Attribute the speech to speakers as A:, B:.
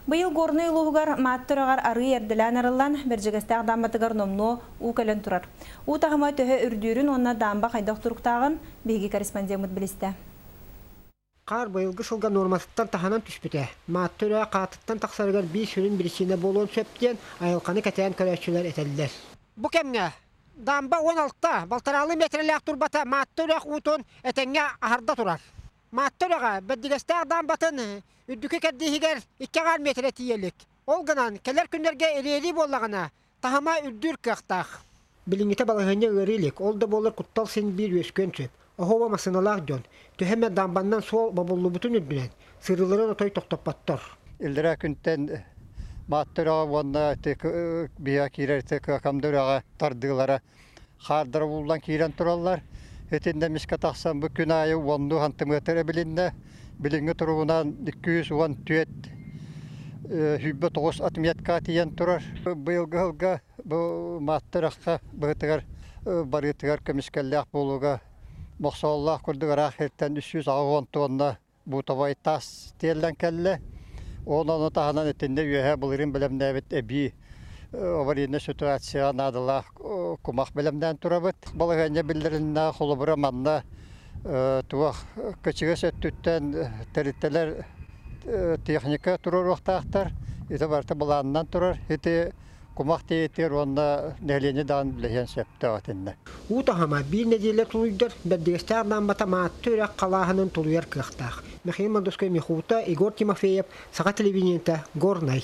A: Быйыл Горнай улууһугар Маатта үрэҕэр арыы эрдэлээн арыллан, Бэрдьигэстээх даамбатыгар номнуо уу кэлэн турар. Уу таһыма төһө үрдүүрүн уонна даамба хайдах туруктааҕын биһиги корреспондеммыт билистэ.
B: Хаар быйылгы сылга нуорматыттан таһынан түспүтэ. Маатта үрэҕэ хаатыттан тахсарыгар биир сүрүн биричиинэ буолуон сөп диэн айылҕаны кэтээн көрөөччүлэр этэллэр. Бу кэмҥэ даамба 16 балтараалыы миэтэрэлээх турбата Маатта үрэх уутун этэҥҥэ аһарда турар. Маатта үрэҕэ Бэрдигэстээх даамбатын үрдүкү кэрдииһигэр 2,5 миэтэрэ тиийэ илик. Ол гынан, кэлэр күннэргэ ириэрии буоллаҕына, таһыма үрдүүр кыахтаах. Билиҥҥитэ балаһыанньа ыарыы илик, ол да буоллар куттал син биир үөскүөн сөп. Оһуоба массыыналаах дьон, төһө эмэ даамбаннан суол бобуллубутун үрдүнэн, сырыыларын отой тохтоппоттор.
C: Иллэрээ күнтэн Маатта үрэҕэ уонна биһиэхэ киирэр Кыакамда үрэҕэ тардыылара хаардара ууллан киирэн тураллар. Итиннэ эмискэ тахсан бу күн аайы уоннуу хантымыатыр эбилиннэ. Билиҥҥи туругунан 214 109 отметка тиийэн турар. Быйылгы сылга бу Маатта үрэххэ быһытыгар барыытыгар көмүскэллээх буолууга мохсооллоох курдук ыраах сиртэн 380 туонна бутовой таас тиэллэн кэллэ. Ол ону таһынан итиннэ үөһэ былырыын бэлэмнээбит эбии аварийная ситуацияҕа наадалаах кумах бэлэмнээн турабыт. Балаһыанньа биллэриннэ, холобура манна туох кычыгыс өттүттэн тэрилтэлэр техника туруоруохтаахтар. Ити барыта былаанынан турар. Ити кумах тиэйитигэр уонна нэһилиэнньэ даҕаны билэһиэн сөптөөх итиннэ.
B: Уу таһыма биир нэдиэлэ тулуйдар, Бэрдигэстээх даамбата Маатты үрэх халааһынын тулуйар кыахтаах. Михаил Мордовской Михута, Егор Тимофеев, Саха телевидениета, Горнай.